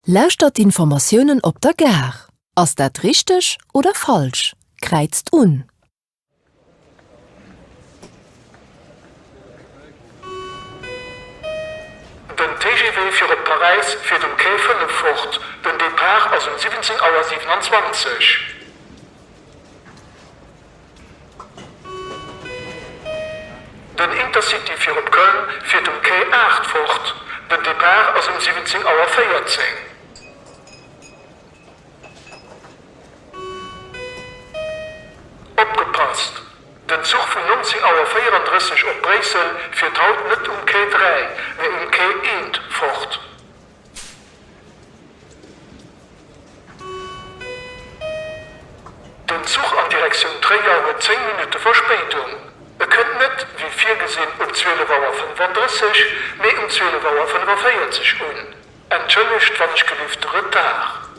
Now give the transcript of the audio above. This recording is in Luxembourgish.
Lauschtert d'Informatiounen op der Gare. Ass dat richteg oder falsch? Kräizt un. Den TGV fir op Paräis fiert um Quai 5 fort. Den Depart ass um 17 Auer 27. Den Intercity fir op Köln fiert um Quai 8 fort. Den Depart ass um 17 Auer 14. Opgepasst! Den Zuch vun 19 Auer 34 op Bréissel fiert haut net um Quai 3, mee um Quai 1 fort. Den Zuch an Direktioun Tréier huet 10 Minutte Verspéidung. E kënnt net, wéi virgesinn, um 12 Auer 35, mee um 12 Auer 45 un. Entschëllegt wann ech gelift de Retard.